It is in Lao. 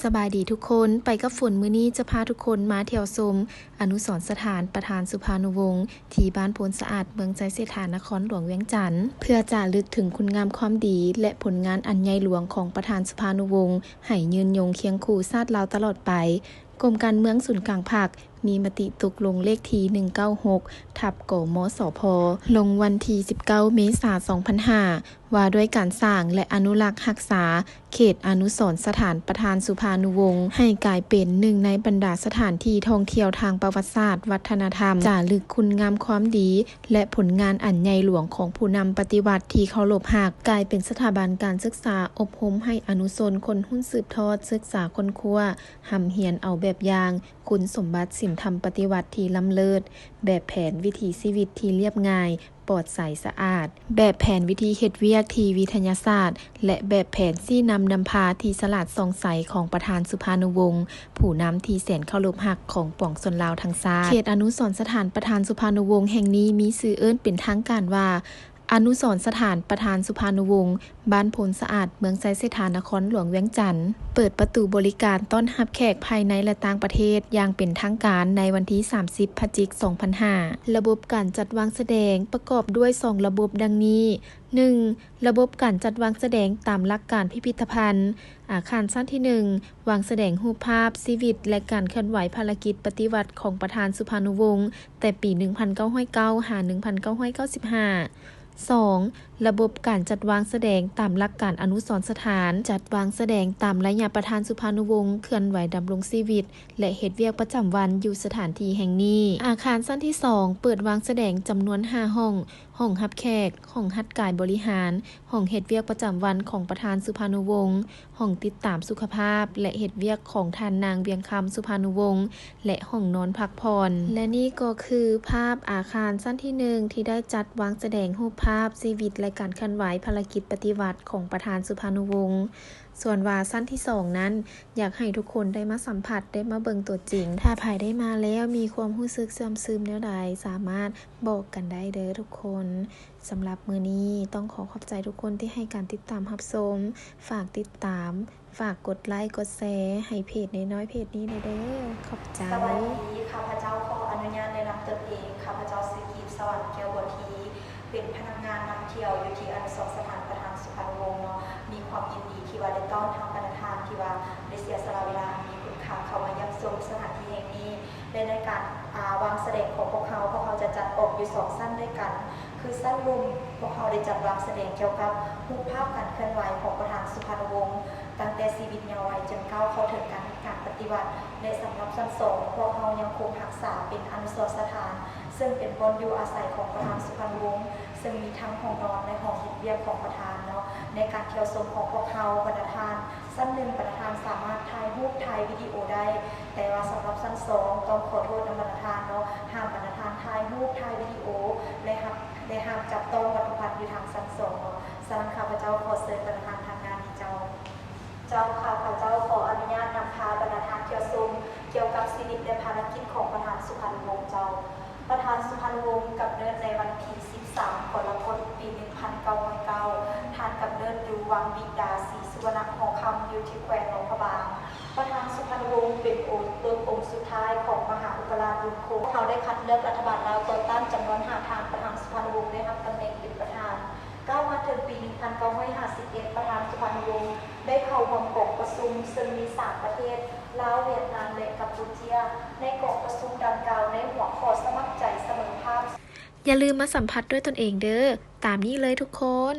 ສະບາຍດີທຸກຄົນ, ໄປກັບຝົນ ມື້ນີ້ຈະພາທຸກຄົນມາທ່ຽວຊົມອະນຸສອນສະຖານປະທານສຸພານຸວົງ ທີ່ບ້ານໂພນສະອາດ ເມືອງໄຊເສດຖາ ນະຄອນຫຼວງວຽງຈັນ ເພື່ອຈາລຶກເຖິງຄຸນງາມຄວາມດີ ແລະ ຜົນງານອັນໃຫຍ່ຫຼວງຂອງປະທານສຸພານຸວົງ ໃຫ້ຍືນຍົງຄຽງຄູ່ຊາດລາວຕະຫຼອດໄປ. ກົມການເມືອງສູນກາງພັກ ມີມະຕິຕົກລົງເລກທີ ໜຶ່ງເກົ້າຫົກ ທັບ ກມສພ ລົງວັນທີ ສິບເກົ້າ ເມສາ ສອງພັນຫ້າ ວ່າດ້ວຍການສ້າງ ແລະ ອະນຸລັກຮັກສາເຂດອະນຸສອນສະຖານປະທານສຸພານຸວົງ ໃຫ້ກາຍເປັນໜຶ່ງໃນບັນດາສະຖານທີ່ທ່ອງທ່ຽວທາງປະຫວັດສາດ, ວັດທະນະທຳ, ຈາລຶກຄຸນງາມຄວາມດີ ແລະ ຜົນງານອັນໃຫຍ່ຫຼວງຂອງຜູ້ນຳປະຕິວັດທີ່ເຄົາລົບຮັກ, ກາຍເປັນສະຖາບັນການສຶກສາອົບຮົມໃຫ້ອະນຸຊົນຄົນຮຸ່ນສືບທອດ, ສຶກສາຄົ້ນຄວ້າ, ຮ່ຳຮຽນເອົາແບບຢ່າງຄຸນສົມບັດສິນທຳປະຕິວັດທີ່ລ້ຳເລີດ, ແບບແຜນວິຖີຊີວິດທີ່ລຽບງ່າຍ, ປອດໃສສະອາດ, ແບບແຜນວິທີເຮັດວຽກທີ່ວິທະຍາສາດ ແລະ ແບບແຜນຊີ້ນຳນຳພາທີ່ສະຫຼາດສ່ອງໃສຂອງປະທານສຸພານຸວົງ, ຜູ້ນຳທີ່ແສນເຄົາລົບຮັກຂອງປວງຊົນລາວທັງຊາດ. ເຂດອະນຸສອນສະຖານປະທານສຸພານຸວົງແຫ່ງນີ້ມີຊື່ເອີ້ນເປັນທາງການວ່າ ອະນຸສອນສະຖານປະທານສຸພານຸວົງ ບ້ານໂພນສະອາດ ເມືອງໄຊເສດຖາ ນະຄອນຫຼວງວຽງຈັນ ເປີດປະຕູບໍລິການຕ້ອນຮັບແຂກພາຍໃນ ແລະ ຕ່າງປະເທດຢ່າງເປັນທາງການໃນວັນທີ ສາມສິບ ພະຈິກ ສອງພັນຫ້າ. ລະບົບການຈັດວາງສະແດງປະກອບດ້ວຍສອງລະບົບດັ່ງນີ້, ໜຶ່ງ ລະບົບການຈັດວາງສະແດງຕາມຫຼັກການພິພິທະພັນ. ອາຄານຊັ້ນທີ ໜຶ່ງ ວາງສະແດງຮູບພາບ, ຊີວິດ ແລະ ການເຄື່ອນໄຫວພາລະກິດປະຕິວັດຂອງປະທານສຸພານຸວົງ ແຕ່ປີ ໜຶ່ງພັນເກົ້າຮ້ອຍເກົ້າ ຫາ ໜຶ່ງພັນເກົ້າຮ້ອຍເກົ້າສິບຫ້າ. ສອງ ລະບົບການຈັດວາງສະແດງຕາມຫຼັກການອະນຸສອນສະຖານ, ຈັດວາງສະແດງຕາມໄລຍະປະທານສຸພານຸວົງເຄື່ອນໄຫວດຳລົງຊີວິດ ແລະ ເຮັດວຽກປະຈຳວັນຢູ່ສະຖານທີ່ແຫ່ງນີ້. ອາຄານຊັ້ນທີ ສອງ ເປີດວາງສະແດງຈຳນວນ ຫ້າ ຫ້ອງ, ຫ້ອງຮັບແຂກ, ຫ້ອງຮັດກາຍບໍລິຫານ, ຫ້ອງເຮັດວຽກປະຈຳວັນຂອງປະທານສຸພານຸວົງ, ຫ້ອງຕິດຕາມສຸຂະພາບ ແລະ ເຮັດວຽກຂອງທ່ານນາງ ວຽງຄຳ ສຸພານຸວົງ ແລະ ຫ້ອງນອນພັກຜ່ອນ. ແລະ ນີ້ກໍຄືພາບອາຄານຊັ້ນທີ ໜຶ່ງ ທີ່ໄດ້ຈັດວາງສະແດງຮູບພາບ, ຊີວິດ ແລະ ການເຄື່ອນໄຫວພາລະກິດປະຕິວັດຂອງປະທານສຸພານຸວົງ. ສ່ວນວ່າຊັ້ນທີ ສອງ ນັ້ນ ຢາກໃຫ້ທຸກຄົນໄດ້ມາສຳຜັດ, ໄດ້ມາເບິ່ງຕົວຈິງ. ຖ້າໃຜໄດ້ມາແລ້ວມີຄວາມຮູ້ສຶກເຊື່ອມຊຶມແນວໃດ ສາມາດບອກກັນໄດ້ເດີ້ທຸກຄົນ. ສຳລັບມື້ນີ້ຕ້ອງຂໍຂອບໃຈທຸກຄົນທີ່ໃຫ້ການຕິດຕາມຮັບຊົມ. ຝາກຕິດຕາມ, ຝາກກົດໄລກ໌ ກົດແຊໃຫ້ເພຈນ້ອຍໆເພຈນີ້ແດ່ເດີ້. ຂອບໃຈ. ສະບາຍດີ, ຂ້າພະເຈົ້າຂໍອະນຸຍາດແນະນຳຕົນເອງ. ຂ້າພະເຈົ້າຊື່ ກີບສະຫວັນ ແກ້ວບົວທີ ເປັນພະນັກງານນຳທ່ຽວຢູ່ທີ່ອະນຸສອນສະຖານປະທານສຸພານຸວົງເນາະ. ມີຄວາມຍິນດີທີ່ວ່າໄດ້ຕ້ອນຮັບບັນດາທ່ານທີ່ວ່າໄດ້ເສຍສະຫຼະເວລາອັນມີຄຸນຄ່າເຂົ້າມາຢ້ຽມຊົມສະຖານທີ່ແຫ່ງນີ້ ແລະ ໃນການ ອາ ວາງສະແດງຂອງພວກເຮົາ, ພວກເຮົາຈະຈັດອອກຢູ່ສອງຊັ້ນດ້ວຍກັນ. ຄືຊັ້ນລຸ່ມ ພວກເຮົາໄດ້ຈັດວາງສະແດງກ່ຽວກັບຮູບພາບການເຄື່ອນໄຫວຂອງປະທານສຸພານຸວົງ ຕັ້ງແຕ່ຊີວິດເຍົາະວັຍຈົນກ້າວເຂົ້າເຖິງການເຮັດງານປະຕິວັດ ແລະ ສຳລັບຊັ້ນສອງ ພວກເຮົາຍັງຄົງຮັກສາເປັນອະນຸສອນສະຖານ ເຊິ່ງເປັນບ່ອນຢູ່ອາໄສຂອງປະທານສຸພານຸວົງ ເຊິ່ງມີທັງຫ້ອງນອນ ແລະ ຫ້ອງເຮັດວຽກຂອງປະທານເນາະ. ໃນການທ່ຽວຊົມຂອງພວກເຮົາ, ບັນດາທ່ານ ຊັ້ນໜຶ່ງ ບັນດາທ່ານສາມາດຖ່າຍຮູບ, ຖ່າຍວິດີໂອໄດ້, ແຕ່ວ່າສຳລັບຊັ້ນສອງ ຕ້ອງຂໍໂທດນຳບັນດາທ່ານເນາະ, ຫ້າມບັນດາທ່ານຖ່າຍຮູບ, ຖ່າຍວິດີໂອ ແລະ ຮັບ ແລະ ຫ້າມຈັບຕ້ອງວັດຖຸພັນຢູ່ທາງຊັ້ນສອງເນາະ. ສະນັ້ນ ຂ້າພະເຈົ້າຂໍເຊີນບັນດາທ່ານທາງດ້ານນີ້ເຈົ້າ. ເຈົ້າ, ຂ້າພະເຈົ້າຂໍອະນຸຍາດນຳພາບັນດາທ່ານທ່ຽວຊົມກ່ຽວກັບຊີວິດ ແລະ ພາລະກິດຂອງປະທານສຸພານຸວົງເຈົ້າ. ປະທານສຸພານຸວົງກຳເນີດໃນວັນທີ ສິບສາມ ກໍລະກົດ ປີ ໜຶ່ງພັນເກົ້າຮ້ອຍເກົ້າ ທ່ານກຳເນີດຢູ່ວັງບິດາສີສຸວັນນະຫໍຄຳ ຢູ່ທີ່ແຂວງຫຼວງພະບາງ. ປະທານສຸພານຸວົງເປັນໂອລົດອົງສຸດທ້າຍຂອງມະຫາອຸປະລາຊລຸນໂຄງ. ເຮົາໄດ້ຄັດເລືອກລັດຖະບານລາວຕໍ່ຕ້ານຈຳນວນຫ້າທ່ານ, ປະທານສຸພານຸວົງໄດ້ຮັບຕຳແໜ່ງເປັນປະທານ. ກ້າວມາເຖິງປີ ໜຶ່ງພັນເກົ້າຮ້ອຍຫ້າສິບເອັດ ປະທານສຸພານຸວົງໄດ້ເຂົ້າຮ່ວມກອງປະຊຸມ ເຊິ່ງມີສາມປະເທດ ລາວ, ຫວຽດນາມ ແລະ ກຳປູເຈຍ ໃນກອງປະຊຸມດັ່ງກ່າວ ໃນຫົວຂໍ້ສະໝັກໃຈສະເໝີພາບ. ຢ່າລືມມາສຳຜັດດ້ວຍຕົນເອງເດີ້. ຕາມນີ້ເລີຍທຸກຄົນ.